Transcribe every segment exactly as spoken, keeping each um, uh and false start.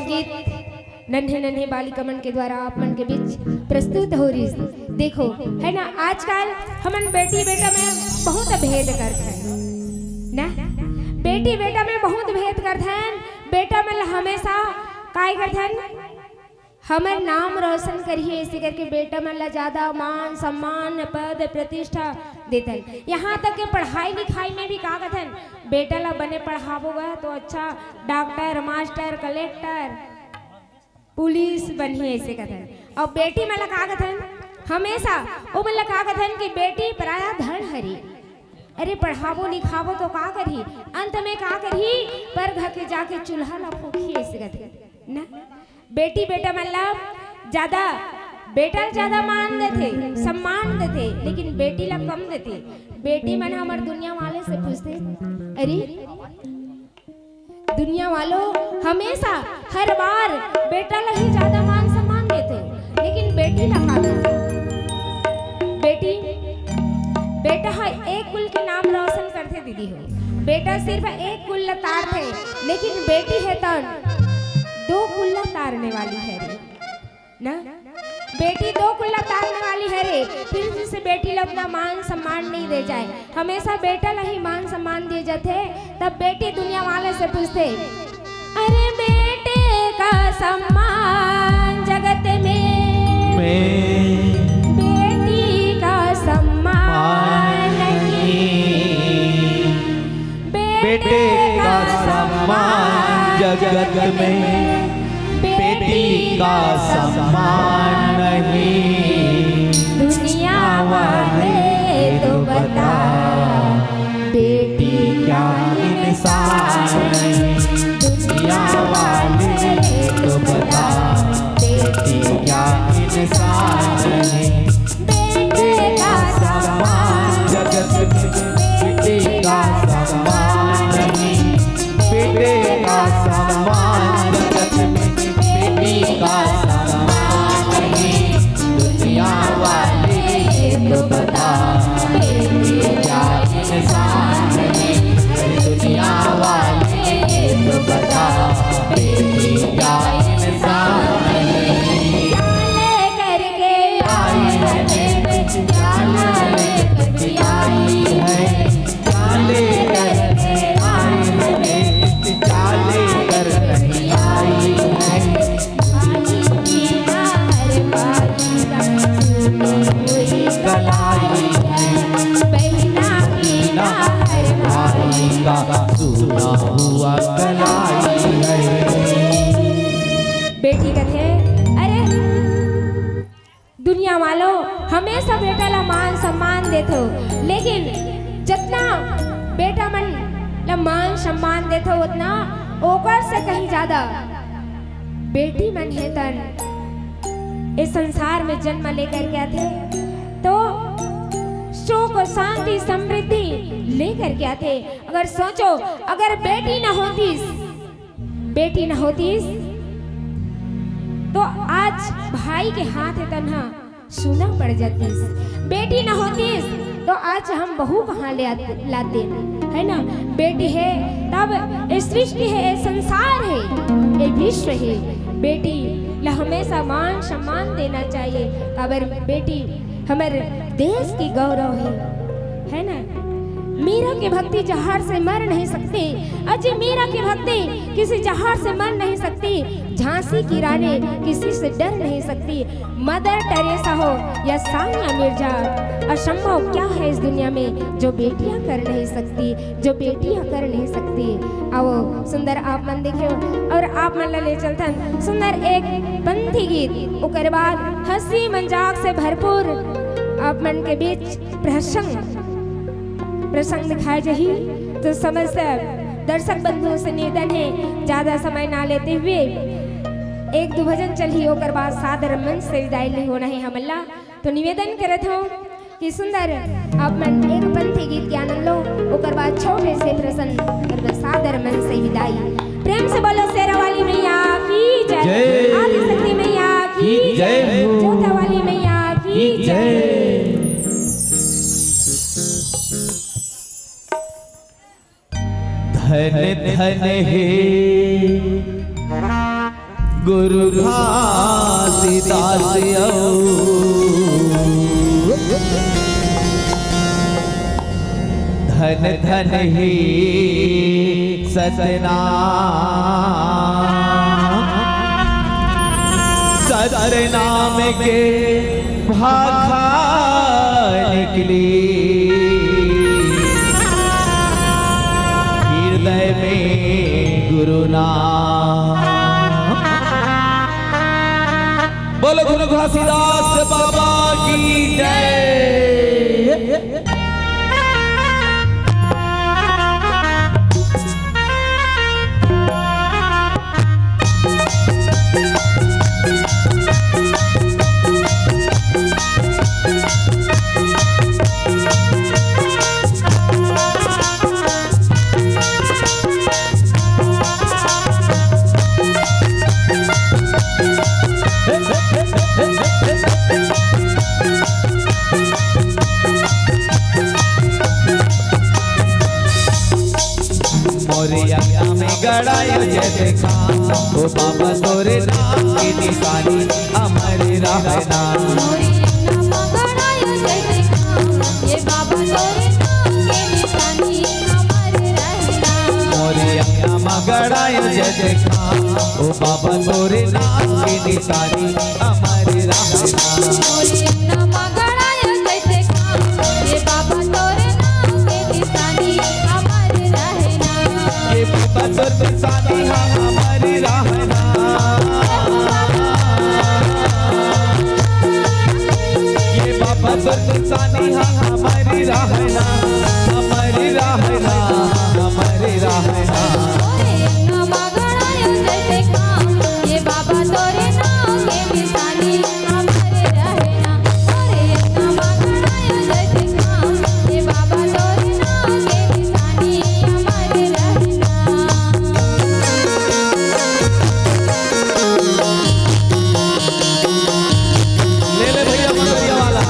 गीत नन्हे नन्हे बालिका मन के द्वारा आप मन के बीच प्रस्तुत हो रहिस। देखो, है ना, आजकल हमन बेटी बेटा में बहुत भेद करथन ना, बेटी बेटा में बहुत भेद करथन। बेटा मन ला हमेशा काय करथन, हमर नाम रोशन करिए, ऐसे करके बेटा मन ला ज्यादा मान सम्मान पद प्रतिष्ठा देथन। यहाँ तक के पढ़ाई लिखाई में भी का कथन, बेटा ला बने पढ़ाबो गा तो अच्छा डॉक्टर, मास्टर, कलेक्टर, पुलिस बनही, ऐसे कथन। और बेटी मन ला का कथन, हमेशा वो मन ला का कथन कि बेटी पराया धन हरी। अरे, पढ़ाबो लिखाबो तो का करही, अंत में का करही, पर घर के जाके चूल्हा ला फूकही, ऐसे कथन ना। बेटी बेटा मन ला ज्यादा, बेटा ला ज्यादा मान देथे, सम्मान देथे, लेकिन बेटी ला कम देथे। बेटी मन हमर दुनिया वाले से पूछथे, अरे, दुनिया वालों हमेशा हर बार बेटा ला ही ज्यादा मान सम्मान देथे, लेकिन बेटी ला का देथे? बेटी, बेटा ह एक कुल के नाम रोशन करथे दीदी हो। बेटा सिर्फ एक कुल ला तारथे, लेकिन बेटी हे तन दो कुल ला तारने वाली हे रे ना। बेटी दो कुल ला तारने वाली हे रे, फिर जिसे बेटी ला उतना मान सम्मान नहीं दे जाए, हमेशा बेटा ला ही मान सम्मान दिए जाथे। तब बेटी दुनिया वाले से पूछथे, अरे, बेटे का सम्मान जगत में, में बेटी का सम्मान नहीं। बेटे का सम्मान जगत में, बेटी का सम्मान नहीं। दुनिया वाले तो बता, बेटी क्या इंसान नहीं। दुनिया वाले तो बता, बेटी क्या इंसान नहीं। बेटे का सम्मान जगत में, बेटे का सम्मान नहीं। बेटे का सम्मान जगत में, बेटी का सम्मान नहीं। दुनिया वाले ये तो बता, बेटी क्या इंसान नहीं। दुनिया वाले ये तो बता, बेटी क्या इंसान नहीं। जाले करके आई है बेटी, जाना लेकर भी आई है। जाले करके आई है बेटी, जाले कर नहीं आई है। भाई की ना हर भाई का सुनी हुई कलाई है। बहना की ना हर भाई का सुना हुआ कलाई है। बेटी कथे, अरे, दुनिया वालों हमेशा बेटा ला मान सम्मान देथो, लेकिन जतना बेटा मन ला मान सम्मान देथो, उतना ओकर से कहीं ज्यादा बेटी मन हे तन ए संसार में जन्म लेकर के आथे, तो सुख, शांति, समृद्धि लेकर के आथे। अगर सोचो, अगर बेटी न होतीस, बेटी न होतीस, तो आज भाई के हाथ तनहा सुना पड़ जातीस। बेटी न होतीस, तो आज हम बहू कहाँ ले आते, लाते, है ना? बेटी हे, तब ए सृष्टि हे, ए संसार हे, ए विश्व हे। बेटी ला हमेशा मान सम्मान देना चाहिए, काबर बेटी हमर देश की गौरव हे, है ना? मीरा की भक्ति जहर से मर नहीं सकती। अजय, मीरा की भक्ति किसी जहर से मर नहीं सकती। झांसी की रानी किसी से डर नहीं सकती। मदर टेरेसा हो या सानिया मिर्जा, असंभव क्या है इस दुनिया में जो बेटियां कर नहीं सकती, जो बेटियां कर नहीं सकती। आओ सुंदर आप मन देखियो और आप मन ला ले चलथन सुंदर एक पंथी गीत, ओकर बाद हंसी मजाक से भरपूर आप मन के बीच प्रसंग, प्रसंग दिखाए जाही। तो समस्त दर्शक बंधुओं से निवेदन हे, ज्यादा समय ना लेते हुए एक दो भजन चलही, ओकर बाद सादर मन से विदाई ले होना हे हमन ला। तो निवेदन करत हूँ कि सुंदर आप मन एक पंथी गीत के आनंद लो, ओकर बाद छोटे से प्रसंग और बस सादर मन से विदाई। प्रेम से बोलो शेरा वाली मैया की जय, जय। आदिशक्ति मैया की की जय हो। जोता वाली मैया की की जय। जय। धन धन हे गुरु घासीदास अउ धन धन हे सतनाम। सतनाम के भाखा निकली हृदय में गुरु नाम। बोलो गुरु घासीदास बाबा की जय। मोरे अंगना में गड़ायो जय देखा, ओ बाबा तोरे नाम के निशानी अमर रहना। मोरे अंगना में गड़ायो जय देखा, ये बाबा तोरे नाम के निशानी अमर रहना। मोरे अंगना में गड़ायो जय देखा, ओ बाबा तोरे नाम के निशानी अमर रहना। मोरे अंगना में गड़ायो जय देखा, ये बाबा तोरे नाम के निशानी अमर रहना। ये बाबा तोर निशानी हा अमर रहना। ये बाबा तोर निशानी हा अमर रहना, अमर रहना, अमर रहना। मोरे अंगना में गड़ायो जय देखा, ये बाबा तोरे नाम के निशानी अमर रहना। मोरे अंगना में गड़ायो जय देखा, ये बाबा तोरे नाम के निशानी अमर रहना। ले ले भैया मंगरिया वाला।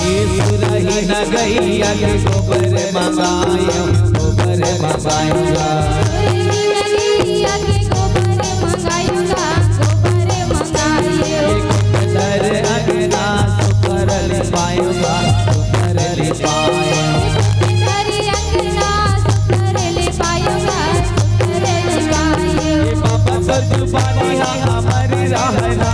ये सुरही न गैया के गोबर मंगायो, गोबर मंगायो गा। सुरही न गैया के गोबर मंगायो गा, गोबर मंगायो। ये घर अंगना सुपर लिपायो गा, सुपर लिपायो। घर अंगना सुपर लिपायो गा, सुपर लिपायो। ये बाबा सतुबानी हा हमारी रहना।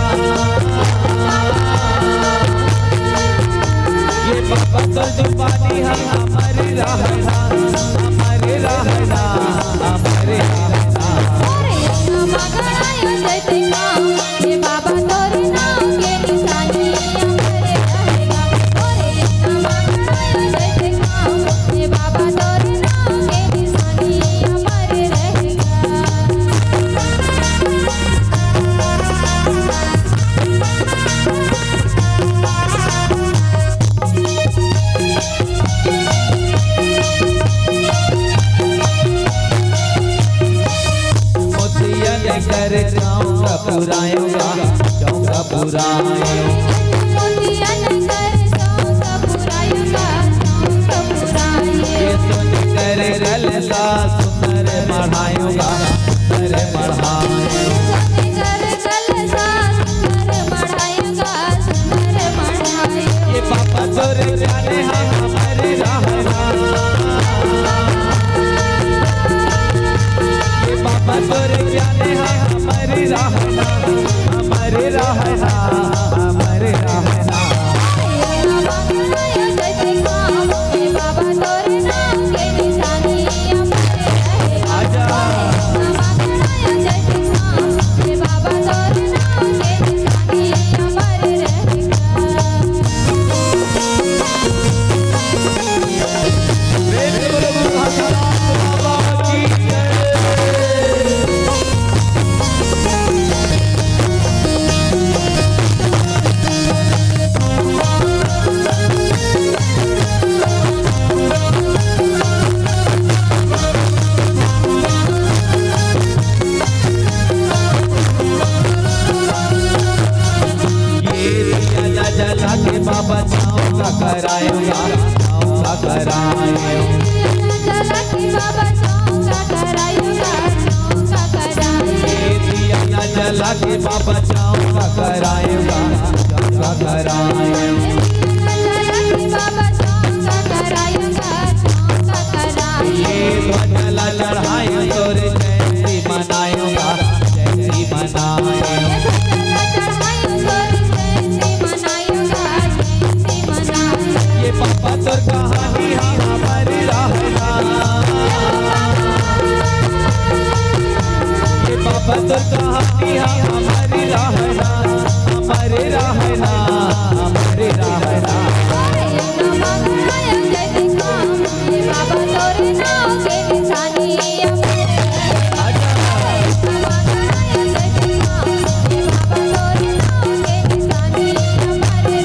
ये बाबा सतुबानी हा हमारी रहना, हमारी रहना, हमारी रहना। मोरे अंगना में गड़ायो जय देखा, ये बाबा तोरे नाम के निशानी अमर रहना। मोरे अंगना में गड़ायो जय देखा, ये बाबा तोरे नाम के निशानी अमर रहना। मोतियन कर चौका पुरायो गा, चौका पुरायो। मोतियन कर चौका पुरायो गा, चौका पुरायो। ये सोन कर कलसा सुंदर मढ़ायो गा, सुंदर मढ़ायो। सोन कर कलसा सुंदर मढ़ायो गा, सुंदर मढ़ायो। ये बाबा तोरे जाने हा हमारी रहना। ये बाबा तोरे जाने हा हमारी रहना, हमारी रहना, हमारी रहना। ये बाबा तोरे नाम के निशानी अमर रहना। आजा। चला के बाबा चौका कराएगा, चौका कराएगा। ये ध्वजा ला चढ़ाए तोर जयंती मनाएगा, जयंती मनाएगा। ये बाबा तोर कहानी हा अमर रहना। ये बाबा तोर कहानी हा अमर रहना, अमर रहना, अमर रहना।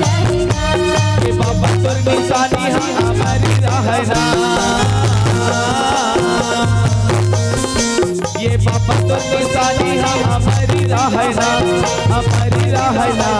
ये बाबा तोर निशानी हा अमर रहना। ये बाबा तोर निशानी हा अमर रहना, अमर रहना,